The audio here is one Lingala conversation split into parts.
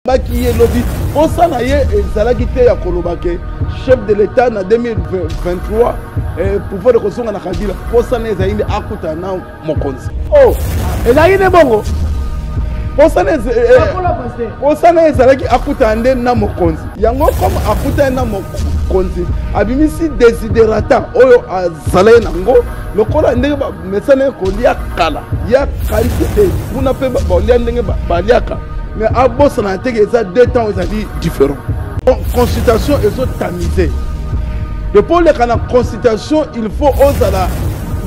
Baki ye lobi posa na ye ezalaki te ya koloba ke chef de l'État na 2023 pouvoir ekozonga na Kabila. Posa na ye ezali nde akutana na mokonzi. Oh, ezalaki nde bongo. Posa na ye ezalaki akutana nde na mokonzi. Yango comme akutani na mokonzi, abimisi desiderata oyo azalaki nango, lokola ndenge bamesana ye kolia kala ya kalite te, kuna mpe balia ndenge baliaka, mais abosana te ke eza deux temps ezali différent. Consultation ezotamize. Depuis oleka na consultation, il faut ozala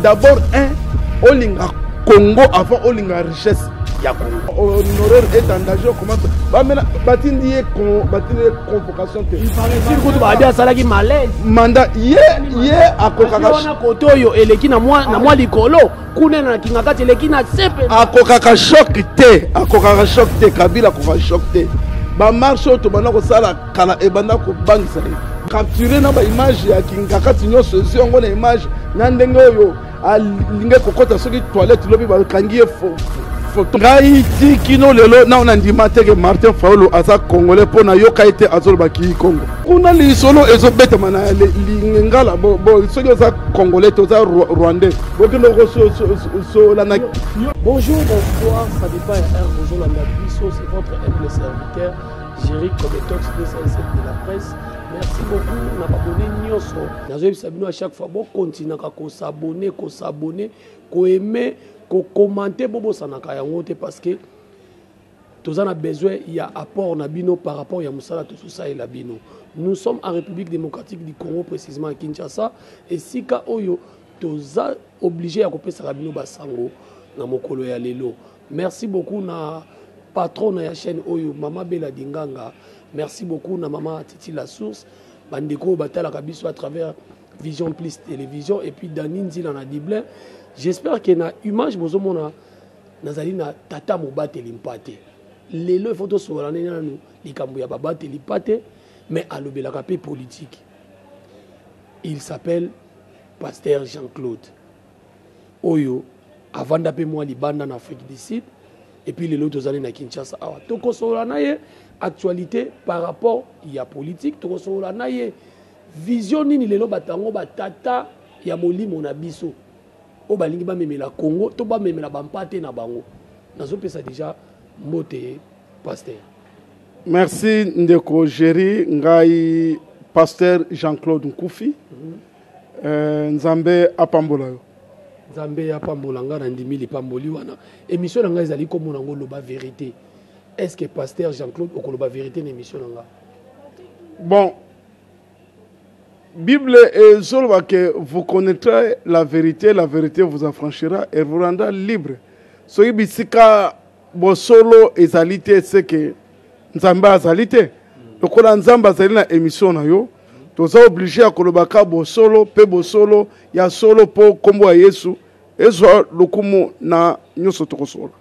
d'abord un olinga Congo avant olinga richesse ya Congo. Honoraire est en danger, comment bamena batindi ye, batindi ye convocation te. Kutu babi asalaki malaise. Mandat ye ye akokaka wana kote oyo eleki na mwa likolo kuna na kinga kati eleki na sepe. Akokaka choc te, akokaka choc te, Kabila akokaka choc te. Bamarche oyo tobanda kosala kala ebanda kobangisa ye. Capture na baimage ya kingakati nyonso ezwi yango na image na ndenge oyo alingi kokɔta soki toilette lobi bakangi ye photo. Ngai ti kino lelo nao nandima te ke Martin Fayulu aza congolais, mpo nayoka ye te azoloba kii Congo. Kuna lisolo ezobetama na lingala, soki oza congolais te oza rwandais, bokende kosola na. Bonjour, bonsoir, ça dépend ya heure bozolanda biso. C'est votre humble serviteur Jerry Kobetox 207 de la presse. Merci beaucoup na babone nyonso. Nazoyebisa bino à chaque fois, bokontinaka kosabone, kosabone, koaime, kokommente, bobosanaka yango te, parce que toza na besoin ya apport na bino par rapport ya mosala tozosalela bino. Nous sommes en République démocratique du Congo, précisément à Kinshasa, esika oyo toza obligé ya kopesaka bino basango na mokolo ya lelo. Merci beaucoup na patron ya chaîne oyo, Mama Bella Dinganga. Merci beaucoup na Mama Titi La Source, bandeko batalaka biso à travers Vision Plus Télévision, et puis Dani Nzila na Dublin. J'espère que na image bozomona nazali na tata mobateli mpate. Lelo il faut tosolola nde nanu likambo ya babateli mpate, mais alobelaka pe politique. Il s'appelle Pasteur Jean-Claude oyo avanda pe mwa libanda na Afrique du Sud, et puis lelo tozali na Kinshasa awa. Tokosolola na ye actualité par rapport ya politique, tokosolola na ye vision nini lelo bato yango batata ya molimo na biso oyo balingi bamemela Congo to bamemela bampate na bango. Nazopesa déjà mbote pasteur. Merci ndeko Jerry. Ngai pasteur Jean-Claude Nkufi. Nzambe apambola yo. Nzambe apambola nga, na ndimi lipamboli wana. Émission na ngai ezali komona ngo loba vérité. Est-ce que pasteur Jean-Claude okoloba vérité na émission na nga? Bon, Bible ezoloba que vous connaîtrez la vérité, la vérité vous affranchira et vous rendra libre. Soki bisika bosolo ezali te, c'est que Nzambe azali te. Lokola Nzambe azali na émission na yo, toza obligé ya kolobaka bosolo pe bosolo ya solo po kombo ya Yesu ezwa lokumu na nyonso tokosola.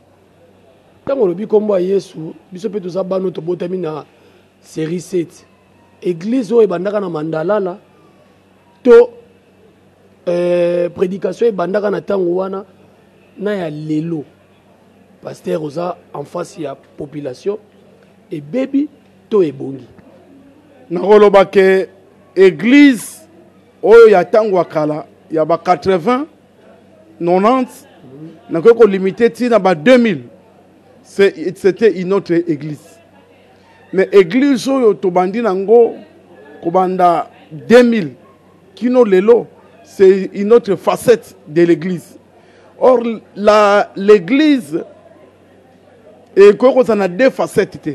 Ntango olobi kombo ya Yesu, biso mpe toza bano tobotami na série 7. Église oyo ebandaka na Mandalala to prédication ebandaka na ntango wana na ya lelo. Pasteur oza en face ya population, ebebi to ebongi? Nakoloba ke église oyo ya ntango ya kala ya ba 80 90, nakoki kolimite ti na ba 2000, c'était une autre église. Mais église oyo tobandi nango kobanda 2000 kino lelo, c'est une autre facette de l'église. Or l'église ekoki kozala na deux facettes te.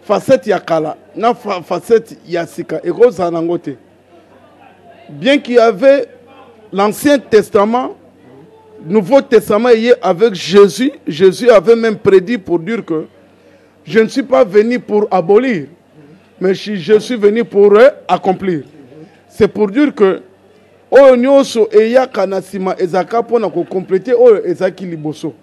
Facette ya kala na facette ya sika ekoki kozala nango te. Bien qu'il y avait l'Ancien Testament, Nouveau Testament y est avec Jésus. Jésus avait même prédit pour dire que je ne suis pas venu pour abolir, mais je suis venu pour accomplir. C'est pour dire que oyo nyonso eyaka na nsima ezalaka mpona kokomplete oyo ezalaki liboso.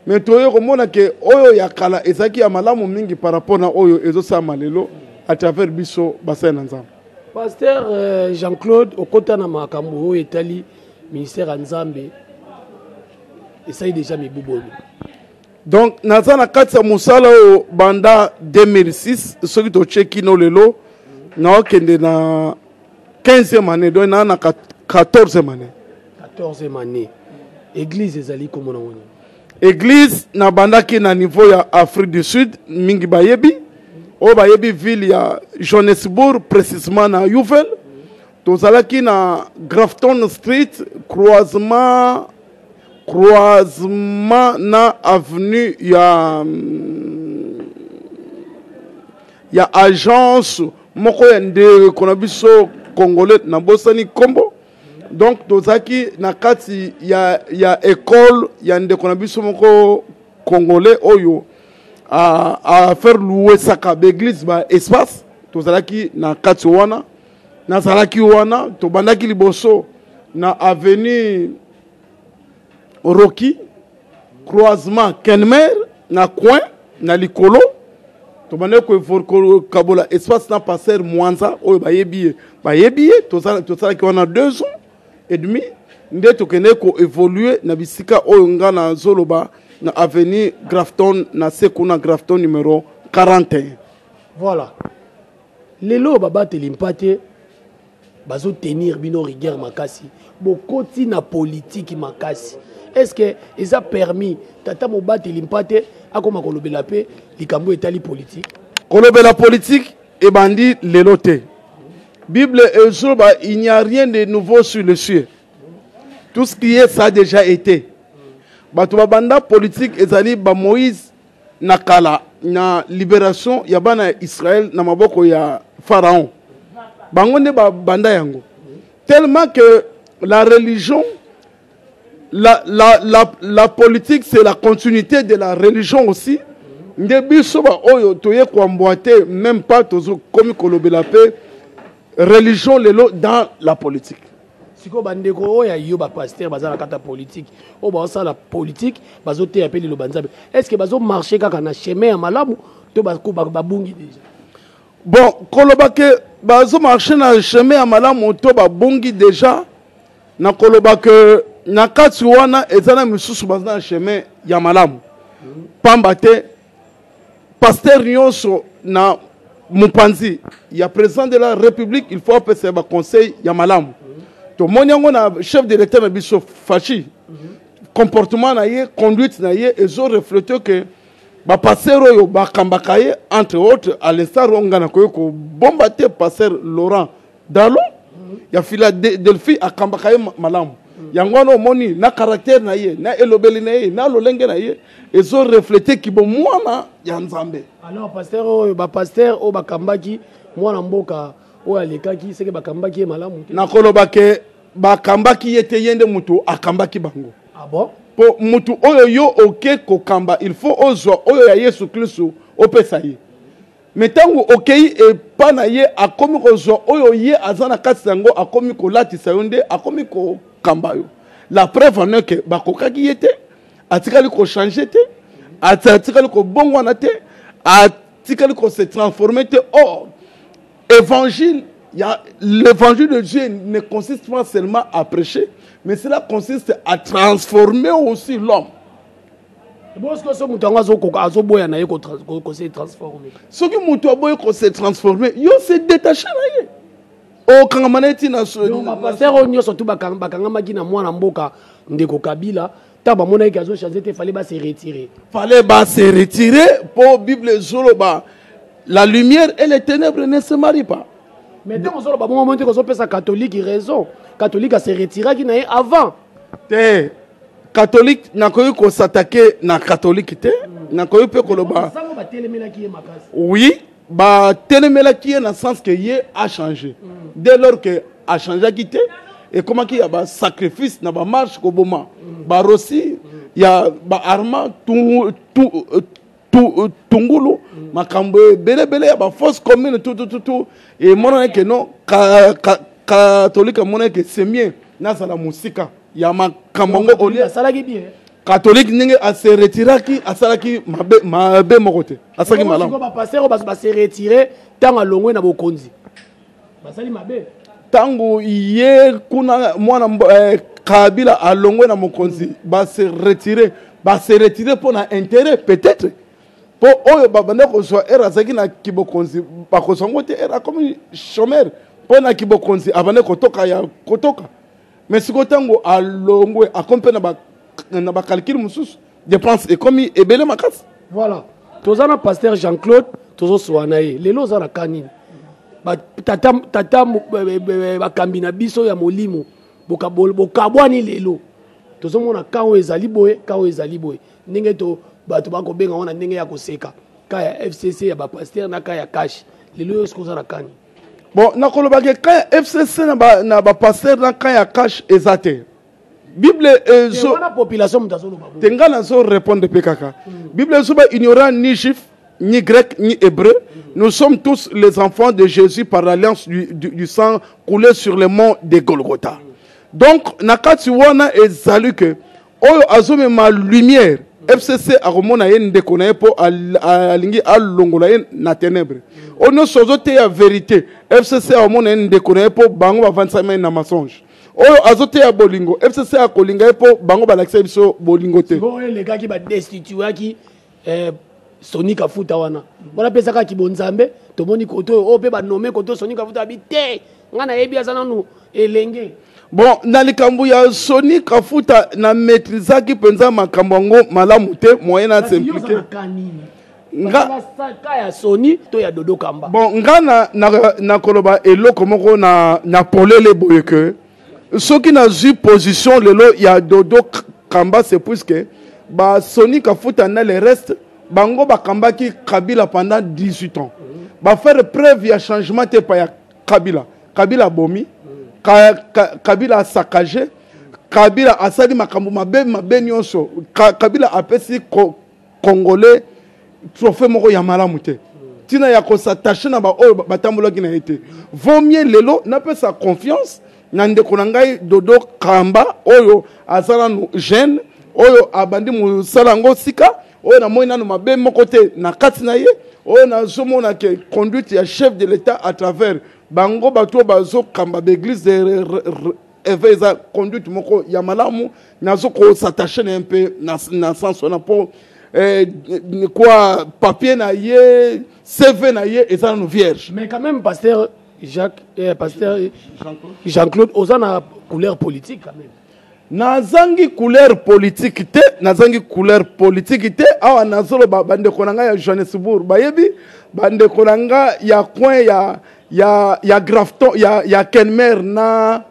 Mais toye komona ke oyo ya kala ezalaki ya malamu mingi par rapport na oyo ezosalama lelo à travers biso basali na Nzambe. Pasteur Jean-Claude, okota na makambo oyo etali ministère ya Nzambe esali déjà mibu boni? Donc naza na kati ya mosala oyo banda 2006. Soki totie kino lelo, naokende na 15e année, donc naa na 14e année. 14e année. Église ezali komona ngo nini? Église nabandaki na niveau ya Afrique du Sud. Mingi bayebi, oyo bayebi ville ya Johannesburg, précisement na Yeoville. Tozalaki na Grafton Street, croisement na avenue ya agence moko ya ndeko na biso congolais, nabosani nkombo. Donc tozalaki na kati ya école ya ndeko na biso moko congolais oyo a faire louesaka baeglise ba espace. Tozalaki na kati wana, nazalaki wana. Tobandaki liboso na avenue Rocky, croisement Kenmer, na coin na likolo. Tobandaki kokabola espace na pasteur Mwanza. Oyo bayebi ye, bayebi ye. Tosalaki wana 2 ans et demi, nde tokende koévolue na bisika oyo nga nazoloba, na avenue Grafton, na se kuna, Grafton numéro 41. Voilà. Lelo babateli mpate bazotenir bino rigueur makasi, bokoti na politike makasi. Est ce que eza permis tata mobateli mpate akoma kolobela mpe likambo etali politike? Kolobela politike ebandi lelo te. Bible ezoloba: "Il n'y a rien de nouveau sur le ciel, tout ce qui est, ça a déjà été." Bato babanda politike ezali bamoïse na kala, na libération ya bana ya Israël na maboko ya Pharaon. Bango nde babanda yango, tellement que la religion, la politique, c'est la continuité de la religion aussi. Nde biso baoyo toye koambwa te, même pas tozokomi kolobela mpe religion lelo dans la politique. Sikoyo bandeko oyo ya yo, bapaster baza na kati ya politike, oyo bazosala politike, bazoteya mpe liloba Nzambe, est ce que bazomarche kaka na chemin ya malamu to babungi déjà? Bon, koloba ke bazomarche na chemin ya malamu to babungi déjà, na koloba ke na kati wana eza na misusu baza na chemin ya malamu, pamba te paster nyonso na mopanzi ya président de la République, il faut apesa ya baconseil ya malamu. Tomoni yango na chef de l'État na biso Fatshi, comportement na ye, conduite na ye ezoreflète ke bapaster oyo bakambaka ye, entre autres, à l'instar oyo nga nakoki kobomba te, pasteur Laurent Dalo ya Philadelphie, akambaka ye malamu. Yango wana omoni na caractère na ye, na elobeli na ye, na lolenge na ye, ezoreflète kibomwana ya Nzambe. Alors pasteur oyo, bapaster oyo bakambaki mwana mboka oyo alekaki, seke bakambaki ye malamu te? Nakoloba ke bakambaki ye te, ye nde moto akambaki bango. Ah bon? Mpo motu oyo yo oke kokamba, il faut ozwa oyo ya Yesu Kristu opesa ye. Me ntango okei epa na ye, akomi kozwa oyo ye aza na kati yango, akomi kolatisa yo, nde akomi kokamba yo. La preuve en est que bakokaki ye te, atikali kochange te, atikali kobongwana te, atikali kose transforme te. Or évangile, l'évangile de Dieu ne consiste pas seulement à prêcher, mais cela consiste à transformer aussi l'homme. Bosiko so moto yango azokoka, azoboya na ye kose transforme? Soki moto aboyi kose transforme, yo se détache na ye, okangama na ye ntina. Bapaster oyo nyonso tu bakangamaki na mwana mboka ndeko Kabila, ntango bamonaki azochange te, fallait base retire. Fallait base retire, mpo Bible ezoloba: "La lumière et les ténèbres ne se marient pas." Mais ntango ozoloba bongo, moi te kozopesa catholique raison. Catholique ase retiraki na ye avant. Te, catholique, nakoki kosatake na catholique te, nakoki mpe koloba. Sango batelemelaki ye makasi. Oui, batelemelaki ye na sens ke ye achangé. Dès lors que achangeaki te, ekomaki ya basacrifice na bamarche, koboma barosi ya baarma tungulu, makambo ebelebele ya bafosse commune, tutututu. Emonani ke non, catholique amonani ke c'est mieux nazala mosika ya makambo yango olie. Asalaki bien. Catholique, ndenge ase retiraki, asalaki mabe, mabe moko te, asalaki malamu. Bapaster oyo base retire ntango alongwe na bokonzi, basali mabe? Ntango ye kuna mwana Kabila alongwe na mokonzi, base retire. Ba se retirer mpo na intérêt peut-être, mpo oyo babanda kozwa ere azalaki na kibokonzi, bakozwa yango te ere akomi chômeur. Mpo na kibokonzi abandi kotoka ya kotoka, mais sikoyo ntango alongwe, akomi mpe na bacalcul mosusu, dépense ekomi ebele makasi. Voilà, toza na pasteur Jean Claude, tozosoa na ye lelo. Oza na ka nini? Tata, tata, bakambi na biso ya molimo bokabwani lelo. Tozomona ka oyo ezali boye, ka oyo ezali boye, ndenge to bato bakobenga ngo na ndenge ya koseka, ka ya FCC ya bapasteur na ka ya CACH. Lelo oyo soki oza na kani? Bon, nakolobaka ka ya FCC na bapasteur na ka ya CACH eza te. Bible ezo wana population moto azoloba. Te, nga nazo répondre mpe kaka. Bible ezoba: il n'y aura ni juif, ni grec, ni hébreu. Nous sommes tous les enfants de Jésus par l'alliance du sang coulé sur le mont de Golgotha. Donc, na kati wana ezali ke oyo azomema lumière, FCC akomona ye ndeko na ye mpo alingi alongola ye na ténèbre. Oyo nyonso azoteya vérité, FCC akomona ye ndeko na ye mpo bango bavandisami ye na mensonge. Oyo azoteya bolingo, FCC akolinga ye mpo bango balakisa biso bolingo te. Oyo elekaki, badestituaki Soni Kafuta wana, wana apesaka kibonzambe. Tomoni koto oyo mpe banome koto Soni Kafuta abi te, ngai nayebi aza nanu elenge. Bon, na likambo ya Soni Kafuta, na maîtrisaki mpenza makambo yango malamu te, moyen na s'impliquer. Nga ya Soni to ya Dodo Kamba? Bon, nga na koloba eloko moko na polele boye ke soki nazwi position lelo ya Dodo Kamba, c'est puisque basoni Kafuta na le reste, bango bakambaki Kabila pendant 18 ans, bafaire preuve ya changement te pa ya Kabila. Kabila abomi ka, ka, Kabila asaccagé, Kabila asali makambo mabe mabe nyonso. Kabila apesi Congolais trophée moko ya malamu te. Ntina ya kos'attacher na baoyo batambolaki na ye te. Vaut mieux lelo napesa confiance na ndeko na ngai Dodo Kamba, oyo aza nanu jeune, oyo abandi mosala yango sika, oyo namoni nanu mabe moko te na kati na ye, oyo nazomona ke conduite ya chef de l'État à travers bango bato oyo bazokamba baéglise de éveil eza conduite moko ya malamu. Nazo kos'attacher na ye mpe na sens wana mpo quoi, papier na ye, CV na ye eza nanu vierge. Mais quand même, pasteur Jacques, pasteur Jean-Claude, oza na couleur politique quand même? Nazangi couleur politique te, nazangi couleur politique te. Awa nazoloba, bandeko na ngai ya Johannesburg bayebi, bandeko na ngai ya coin ya Grafton, ya Kenmer na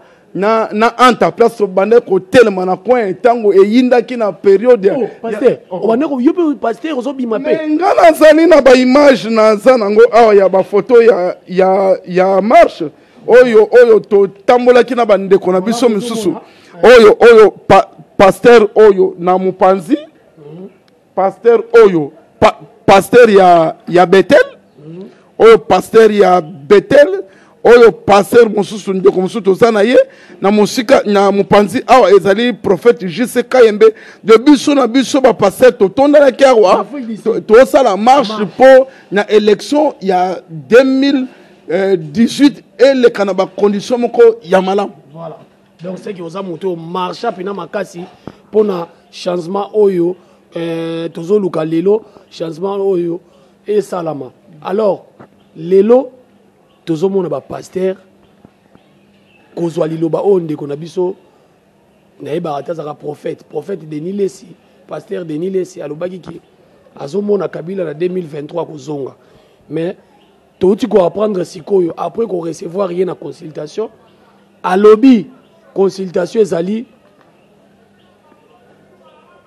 anta place, bande kotelema na coin ntango eyindaki na période. Oh, pasteur, obande yo mpe pasteur ozobima mpe? Nga nazali na baimage, naza nango awa, ya bafoto ya marche oyo totambolaki na bandeko na biso misusu. Oyo pasteur oyo na mopanzi, pasteur oyo pasteur ya Betel, oyo pasteur ya Betel, oyo pasteur mosusu, ndeko mosusu toza na ye na mosika na mopanzi awa, ezali prophète JC Kayembe. De biso na biso bapasteur totondanaki awa, tosala marche mpo na élection ya 2018 eleka na bacondition moko ya malamu. Voilà, donc c'est que oza moto marcha mpena makasi mpona changement oyo tozoluka lelo, changement oyo esalama. Alors lelo tozomona bapasteur kozwa liloba oyo ndeko na biso nayebaka te azalaka prophète, prophète Denis Lesi, pasteur Denis Lesi alobaki ke azomona Kabila na 2023 kozonga. Mais touti koapprendre sikoyo, après korecevoir ye na consultation, alobi consultation ezali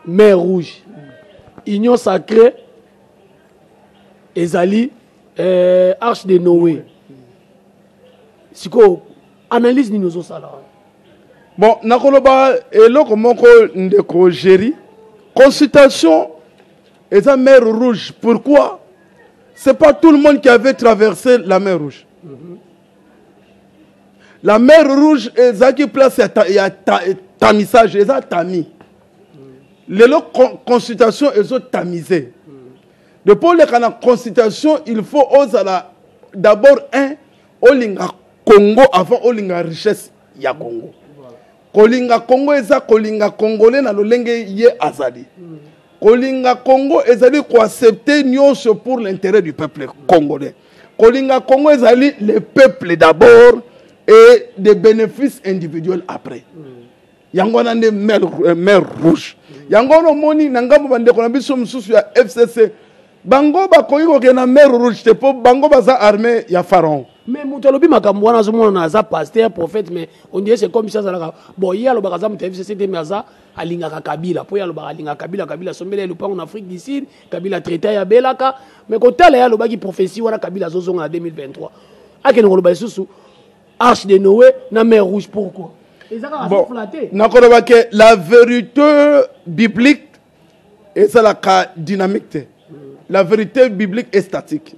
mer Rouge, Union sacrée ezali arche de Noé. Sikoyo analyse nini ozosala wana? Bon, nakoloba eloko moko, ndeko Géri. Consultation eza mer Rouge, pourquoi? C'est pas tout le monde qui avait traversé la mer Rouge. La mer Rouge ezalaki place ya tamisage, eza tamis. Lelo consultation ezotamiser. Depuis oleka na consultation, il faut ozala d'abord un olinga Congo avant olinga richesse ya Congo. Kolinga Congo eza kolinga Congolais na lolenge ye azali. Kolinga Congo ezali koaccepte nyonso pour l'intérêt du peuple congolais. Kolinga Congo ezali le peuple d'abord et des bénéfices individuels après. Yango wana nde mer, euh, mer rouge. Yango wana omoni na ngambo bandeko na biso mosusu ya FCC bango bakoki kokende na mer rouge te mpo bango baza armée ya pharaon. Mais moto alobi makambo wana azomonana aza pasteur prophète, mais on dirait c'est comme si azalaka bon, ye alobaka aza moto ya FCC te, mais aza alingaka Kabila, mpo ye alobaka alingaka Kabila. Kabila asombela ye lopango na Afrique du Sud, Kabila traité ye abelaka, mais kotala ye alobaki prophétie wana Kabila azozonga na 2023, akende koloba lisusu arche de Noé na mer rouge, pourquoi? Eza kaka bon, flatter. Nakoloba ke la vérité biblique ezalaka dynamique te. La vérité biblique est statique.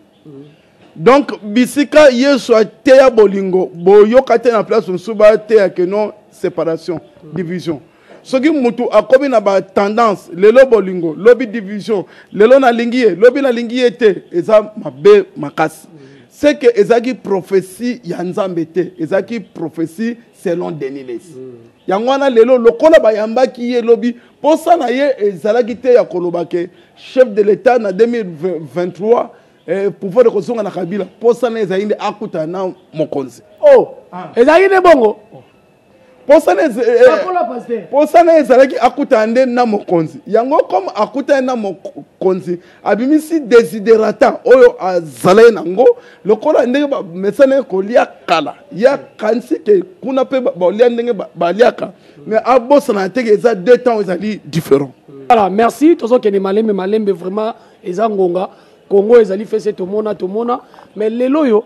Donc bisika Yesu ateya bolingo, boyoka te na place mosusu bateya ke non séparation, division. Soki mutu akomi na ba tendance, lelo bolingo, lobi division, lelo nalingi ye, lobi nalingi ye te, eza mabe makasi. C'est que ezalaki prophétie ya Nzambe te, ezalaki prophétie selon Denis Lessie. Yango wana lelo lokola bayambaki ye lobi, posa na ye ezalaki te ya koloba ke chef de l'État na 2023 pouvoir ekozonga na Kabila. Posa na ye ezalaki nde akutana na mokonzi. Oh, ezalaki nde bongo. Posa na ye ezalaki akutana nde na mokonzi. Yango comme akutani na mokonzi, abimisi desiderata oyo azalaki nango, lokola ndenge bamesana ye kolia kala, ye akanisi ke kuna mpe balia ndenge baliaka, mais abosana te ke eza deux temps ezali différent. Voilà, merci. Tozokende malembe malembe, vraiment eza ngonga. Congo ezali fese, tomona tomona, mais lelo oyo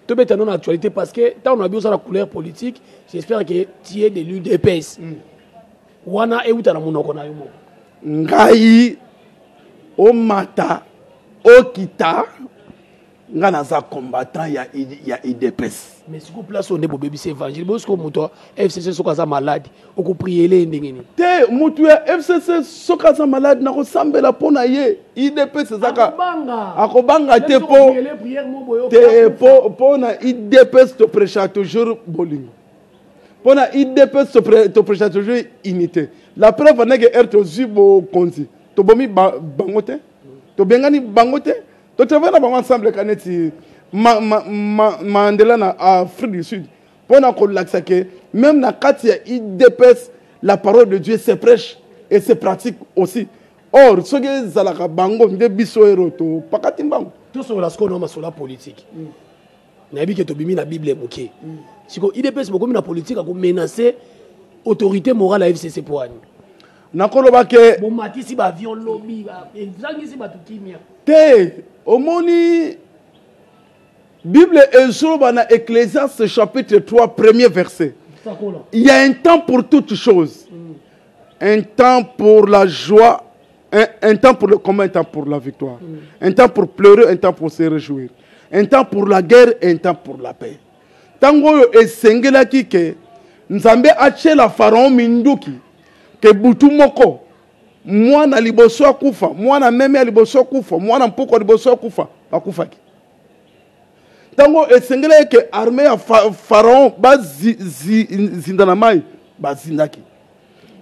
tobeta non actualité, parce que ntango na biso la couleur politique, j'espère que tu es de l'UDPS. Wana euta na monoko na yo moko. Ngai omata okita, nga naza combattant ya UDPS. Mais sikoyo place oyo nde bobebisi évangile. Bo sikoyo moto ya FCC soki aza malade, okopriele ye ndenge nini? Te, moto ya FCC soki aza malade, nakosambela mpo na ye. UDPS ezaka akobanga te, mpo te mpo na UDPS toprêcha toujours bolingo, mpo na UDPS toprêcha toujours unité. La preuve ndenge r tozwi bokonzi, tobomi bango te, tobengani bango te, totravaille na bango ensemble ka neti Mandela na Afrique du Sud, mpo na kolakisa ke même na kati ya UDPS la parole de Dieu se prêche et se pratique aussi. Or soki ezalaka bango nde biso ero topakati mbango. Tosolola sikoyo na masolo ya politique. Nayebi ke tobimi na Bible moke. Sikoyo UDPS bokomi na politique akomenace autorité morale ya FCC po ani? Nakoloba ke bomatisi baavion lobi, ezangisi bato kimia. Te, omoni Bible ezoloba na Ecclésiaste chapitre 3 premier verset: il y a un temps pour toutes choses, un temps pour la joie, un temps pour le combat, un temps pour la victoire, un temps pour pleurer, un temps pour se réjouir, un temps pour la guerre, un temps pour la paix. Ntango oyo esengelaki ke Nzambe atiela Pharaon minduki ke butu moko mwana liboso akufa, mwana meme ya liboso akufa, mwana mpuku ya liboso akufa, bakufaki. Ntango esengelaki ke armée ya Pharaon bazinda na mai, bazindaki.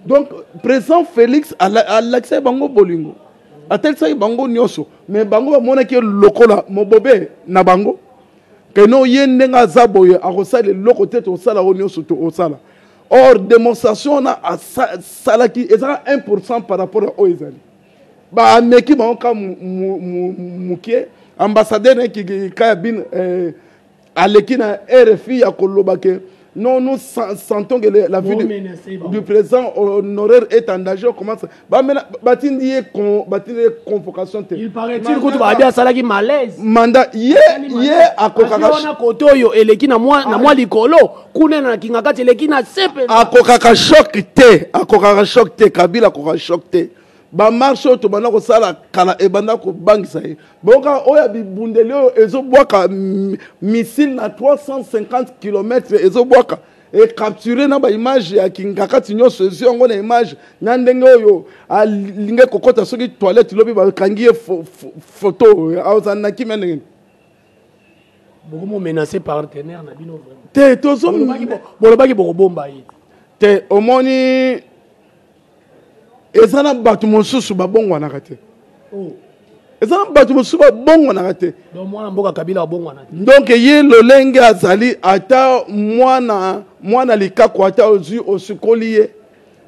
Donc président Félix alakisaki bango bolingo, atalisaki bango nyonso, mais bango bamonaki lokola mobobe na bango keno ye ndenge aza boye akosala eloko te, tosala oyo nyonso tosala. Or démonstration wana asalaki ezaka 1% par rapport ya oyo ezali bameki bango ka mokie. Ambassadeur na kaya bin aleki na RFI ya koloba ke non, nous sentons que la vie du président honoraire est en danger. On commence batindi ye batindi ye convocation te. Il paraît-il kutu babi asalaki malaise. Mandat ye ye akokaka wana kote oyo eleki na mwa likolo kuna na kinga kati eleki na se mpenza. Akokaka choc te, akokaka choc te. Kabila akokaka choc te. Bamarche oyo tobanda kosala kala ebanda kobangisa ye. Boyoka oyo ya bibundeli oyo ezobwaka missile na 350 km, ezobwaka ecapture na baimage ya kingakati nyonso, ezwi yango na image na ndenge oyo alingi kokɔta soki toilette lobi bakangi ye photo, azala na kimia ndenge. Bokomo menacer partenaire na bino vraiment. Te, tozo bolobaki bokobomba ye. Te, omoni. Eza na bato mosusu babongwanaka te. Oh. Eza na bato mosusu babongwanaka te. Donc mwana mboka Kabila abongwana te. Donc ye lolenge azali, ata mwana likako, ata ozwi osukoli ye,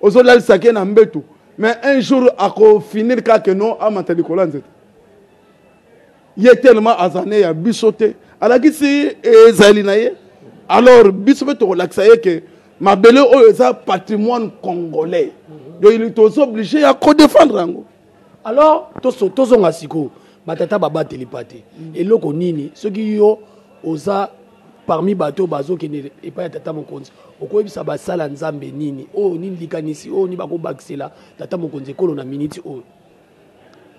ozolalisaka ye na mbetu, mais un jour akofinir kaka no amata likolo ya nzete. Ye tellement azane ya biso te, alakisi ezali na ye. Alors biso mpe tokolakisa ye ke mabele oyo eza patrimoine congolais. Donc il est aussi obligé ya kodefendre yango. Alors tozonga sikoyo, batata babateli pa te. Eloko nini soki yo oza parmi bato bazokende epai ya tata mokonzi, okoyebisa basala nzambe nini? Oyo nini likanisi oyo nini bakobakisela tata mokonzi ekolo na miniti oyo?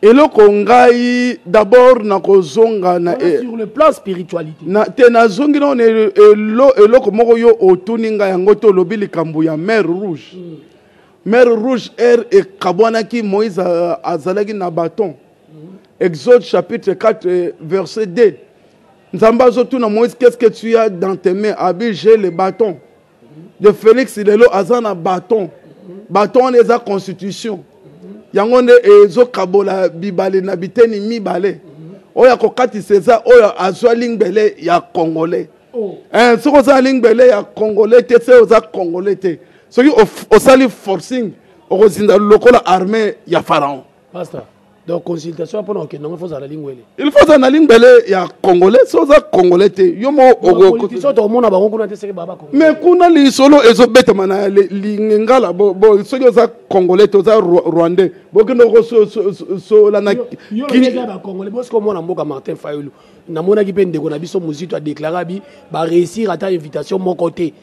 Eloko ngai d'abord nakozonga na Voilà, sur le plan spiritualité. Na, te nazongi nano na eloko moko yo otuni ngai yango te, olobi likambo ya mer rouge. Mer rouge air ekabwanaki, Moïse azalaki na bâton. Exode chapitre 4 verset 2. Nzambe azotuna Moïse, qu'est-ce que tu as dans tes mains? Abi, j'ai le bâton. De Félix lelo aza na bâton. Bâton wana eza constitution. Yango nde ezokabola bibale na biteni mibale. Oyo akokatisa eza oyo azwa lingbele ya congolais. Oh. Soki oza lingbele ya congolais te, se oza congolais te. Soki osali forcing, okozinda lokola armée ya pharaon. Pasteur, donc consultation mpona kokende yango, il faut ozala lingwele. Il faut ozala na lingbele ya congolais. Soki oza congolais te, yo moko oko- Politicien tokomona bango kuna te, seke baba congolais. Mais kuna lisolo ezobetama na lingala. Bo, soki oza congolais te, oza rwandais, bokende kosola na Yo, yo eza ba congolais. Bosiko mwana mboka Martin Fayulu, namonaki mpe ndeko na biso Muzito adéclaré abi ba réussir ata invitation moko te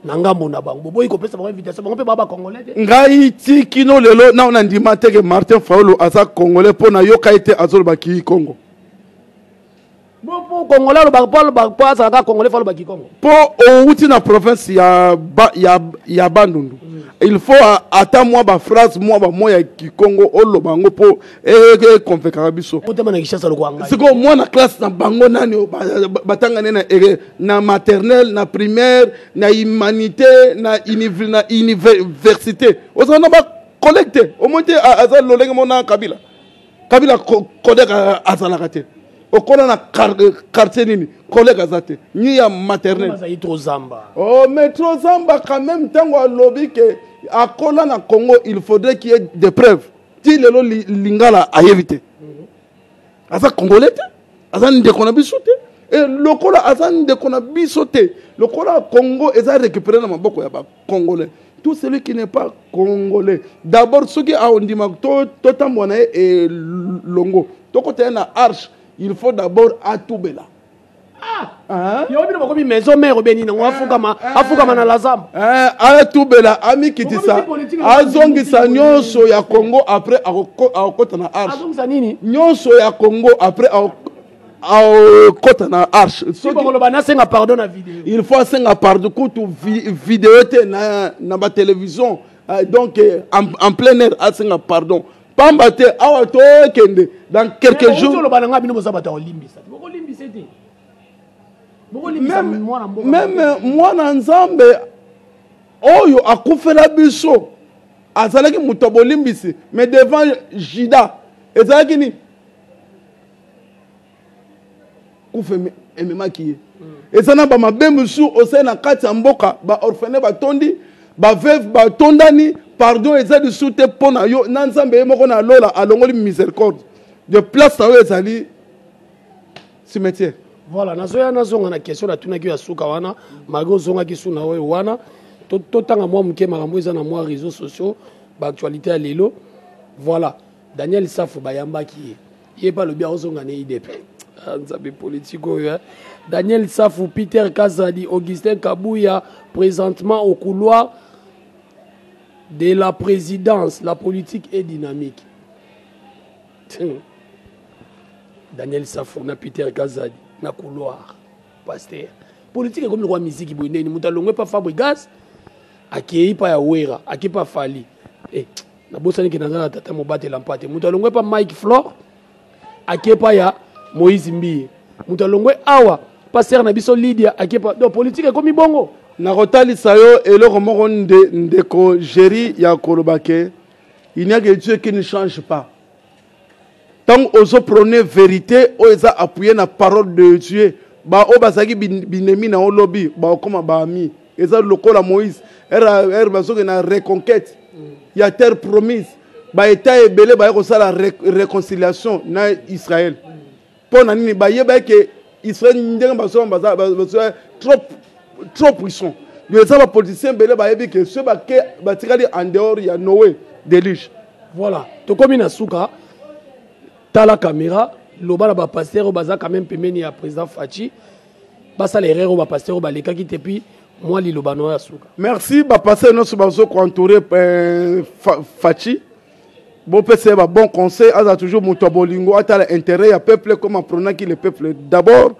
na ngambo na bango. Boboyi kopesa bango invitation, bango mpe baba congolais te. Ngai ti kino lelo nao na ndima te ke Martin Fayulu aza congolais, mpo nayoka ye te azoloba ki Congo. Bo, po congolais alobaka, po alobaka, po azalaka congolais, fo alobaki Congo. Po outi na province ya Bandundu. Il faut ata mwa ba phrase, mwa ba mots ya Kikongo oloba yango po e convaincre biso. Motema na Kinshasa lokola ngai. Sikoyo mwana classe na bango nani oyo batanga ne na maternelle, na primaire, na humanité, na université. Ozala na ba collègue te. Au moins te, aza lolenge mona Kabila. Kabila collègue azalaka te. Okola na quartier nini? Collègue aza te. Ni ya maternelle. Bazali trop zamba. Oh, mais trop zamba quand même, tango alobi ke akola na Congo, il faudrait qu'il y ait des preuves. Ti lelo lingala ayebi te. Aza congolais te. Aza ndeko na biso te. Et lokola aza ndeko na biso te, lokola Congo eza récupéré na maboko ya ba congolais. Tout celui qui n'est pas congolais, d'abord soki aondima to tambwa na ye elongo, tokota ye na arche, il faut d'abord atubela. Ah! Hein? Yo bino bakomi maison mère obeni nango, afukama na lazam. Hein, atubela, amikitisa, Bokomi politique na azongisa politique. nyonso ya Congo après akokota na arche. Azongisa nini? Nyonso ya Congo après akokota na arche. Soki bokoloba nasenga pardon na vidéo. Il faut asenga pardon kutu vidéo te na ba télévision. Donc, en plein air asenga pardon. Pamba te awa tokende dans quelques Mais jours. bokoloba na nga bino boza bato ya kolimbisa. Bokolimbisa te. Bokolimbisa Même, mwana mboka. même mwana Nzambe oyo akufela biso azalaki moto ya bolimbisi, mais devant Judas ezalaki nini? Kufa ememaki ye. Eza na ba mabe mosusu osali na kati ya mboka, ba orphelin batondi, ba veuve batondani, pardon eza lisusu te mpo na yo na Nzambe ye moko na lola alongoli miséricorde. De place na yo ezali cimetière. Voilà, nazoya nazonga na question natunaki yo ya suka wana, malgré ozongaki su na oyo wana, totanga mwa moke makambo eza na mwa réseaux sociaux, ba actualité ya lelo. Voilà, Daniel Safu bayambaki ye. Ye pa lobi azonga na IDP. Ah, Nzambe politique oyo, hein. Daniel Safu, Peter Kazadi, Augustin Kabuya, présentement au couloir de la présidence. La politique est dynamique. Tiens. Daniel Safu na Peter Kazadi na couloir. Pasteur. Politique est comme le roi musique boye ndeni mutu alongwe pa Fabregas akei pa ya Wera, akei pa Fally. Eh, nabosani ke naza na tata mobatela mpate. Mutu alongwe pa Mike Flor akei pa ya Moïse Mbiye. Mutu alongwe awa pasteur na biso Lydia akei pa. Donc politique ekomi bongo. Nakotalisa yo eloko moko ndeko Jerry ya koloba ke Il n'y a que Dieu qui ne change pas. Ntango ozoprone vérité oyo eza appuyé na parole de Dieu, baoyo bazalaki binemi na yo lobi bakokoma baami. Eza lokola Moïse, ere bazokende na reconquête ya terre promise, baeta ebele baye kosala réconciliation na Israël. Mpo na nini? Bayebaki ke Israël ndenge bazoma baza trop trop puissant. Donc eza bapoliticien ebele bayebi ke soki bake batikali en dehors ya Noé déluge. Voilà, tokomi na suka. Tala caméra, loba na bapasteur oyo baza quand même pembeni ya président Fatshi, basala erreur oyo bapasteur oyo balekaki te, puis mwa liloba na oyo ya suka. Merci bapasteur nyonso bazo koentoure Fatshi, bopesa ye babon conseil, aza toujours moto ya bolingo, atala intérêt ya peuple comme apronaki le peuple d'abord.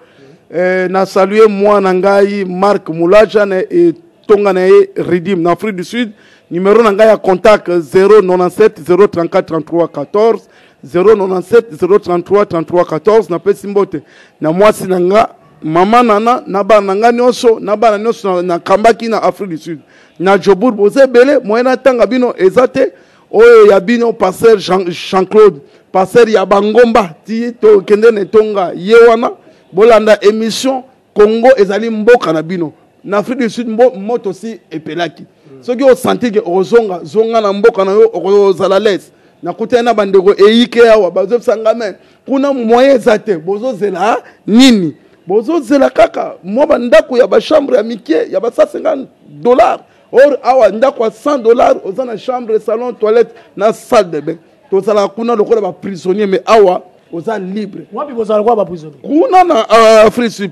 Na salue mwana ngai Marc Mulaja na etonga na ye Redim na Afrique du Sud. Numéro na ngai ya contact 097 034 33 14, 097 033 33 14. Napesi mbote na mwasi na nga mama Nana, na bana na nga nyonso, na bana nyonso nakambaki na Afrique du Sud, na Joburg. Boza ebele, moyen natanga bino eza te. Oyo ya bino pasteur Jean-Claude, pasteur ya bangomba, ti tokende na etonga ye wana. Bolanda émission Congo ezali mboka na bino. Na Afrique du Sud moto si epelaki. Soki osanti ke okozonga, zonga na mboka na yo, okozala l'aise. Nakutani na bandeko eyike awa, bazobisa nga me kuna moyen eza te. Bozozela nini? Bozozela kaka mwa bandako ya bachambre ya mike ya ba $150. Or awa ndako ya $100 oza na chambre, salon, toilette na salle de bain. Tozalaka kuna lokola ba prisonnier, mais awa oza libre. Wapi bozala lokola ba prisonnier? Kuna na Afrique Sud,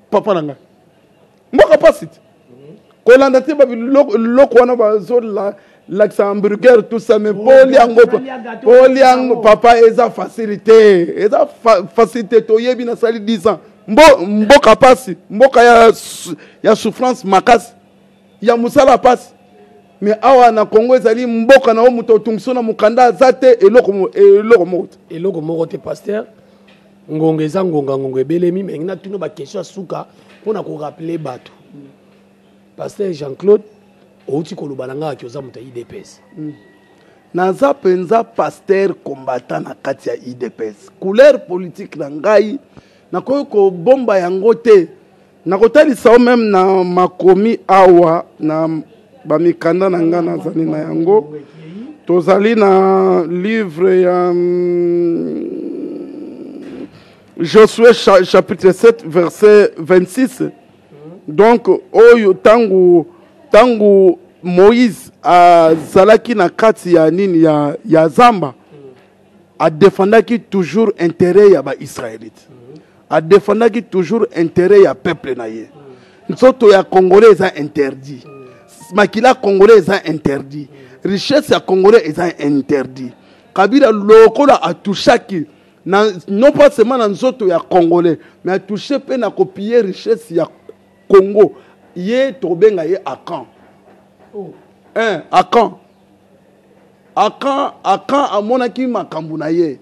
papa na ngai. Mboka pasi te. Kolanda te ba biloko wana bazolakisa hamburger tout ça, mais poli yango, poli yango papa, eza facilité, eza facilité. Toyebi, nasali 10 ans. Mboka pasi, mboka ya souffrance makasi, ya mosala pasi. Mais awa na Congo ezali mboka na yo, moto otungisi na mokanda aza te, eloko moko te. Eloko moko te, pasteur. Ngonga eza ngonga, ngonga ebelemi, mais natuna ba question ya suka mpona korappeler bato. Pasteur Jean-Claude, outi koloba na ngai oza moto ya UDPS. Naza mpenza pasteur combattant na kati ya UDPS. Couleur politique na ngai nakoki kobomba yango te. Nakotalisa yo meme na makomi awa na bamikanda na ngai nazali na yango. Tozali na livre ya Josué chapitre 7 verset 26. Donc oyo tangu Moïse azalaki na kati ya nini ya zamba, adefendaki toujours intérêt ya ba Israélite, adefendaki toujours intérêt ya peuple na ye. Nzoto ya Congolais eza interdit, makila Congolais eza interdit, richesse ya Congolais eza interdit. Kabila lokola atouchaki na, non pas seulement na nzoto ya Congolais, mais atouché pe na kopiller richesse ya Congo. Ye tobenga ye Akan. Oh. Hein, Akan. Akan, Akan amonaki makambo na ye.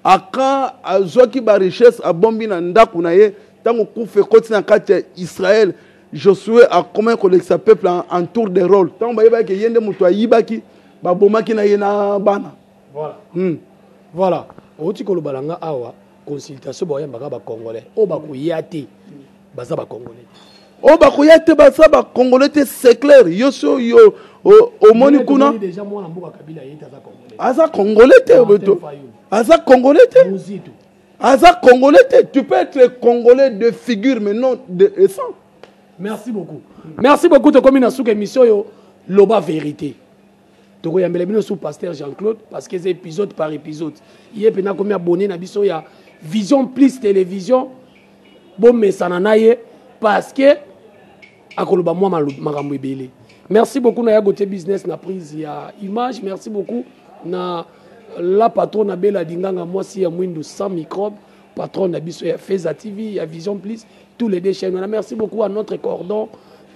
Akan azwaki ba richesse abombi na ndako na ye. Tango kufa ekoti na kati ya Israël, Josué akomaki kolekisa peuple en tour de rôle. Tango bayebaki ye nde moto ayibaki, babomaki na ye na bana. Voilà. Voilà. Outi koloba na nga awa, consultation boyambaka ba Congolais. Oyo bakoya te, baza ba Congolais. Oyo bakoya te, baza ba Congolais te, c'est clair. Yo so yo omoni kuna. Déjà mwana mboka Kabila ye aza Congolais. Aza Congolais te, Martin beto. Fayulu. Aza Congolais te. Muzito. Aza Congolais te. Tu peux être Congolais de figure mais non de essence. Merci beaucoup. Merci beaucoup tokomi na suka émission yo loba vérité. Tokoyambela bino sous pasteur Jean-Claude parce que c'est épisode par épisode. Il est pena komi abonné na biso ya Vision Plus Télévision. Bon mesana na ye parce que akoloba mwa makambo ebele. Merci beaucoup na ya Gauthier Business na prise ya image. Merci beaucoup na la patronne Abela Dinganga mwasi ya mwindu sans microbe, patronne na biso ya Feza TV, ya Vision Plus, tous les deux chaînes. Merci beaucoup à notre cordon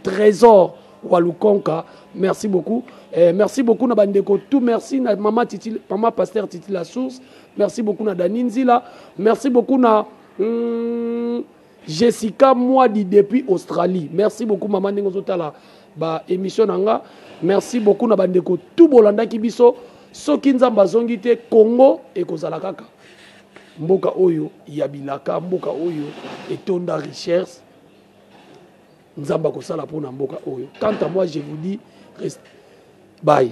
Trésor Walukonka. Merci beaucoup. Merci beaucoup na bandeko tout. Merci na maman Titi, maman pasteur Titi la source. Merci beaucoup na Dani Nzila. Merci beaucoup na Jessica Mwadi depuis Australie. Merci beaucoup maman ndenge ozotala ba émission nanga. Merci beaucoup na bandeko tout bolandaki biso. Soki Nzambe azongi te, Congo ekozala kaka mboka oyo ya bilaka, mboka oyo etonda richesse. Nzambe akosala mpo na mboka oyo. Quant à moi, je vous dis, reste bye.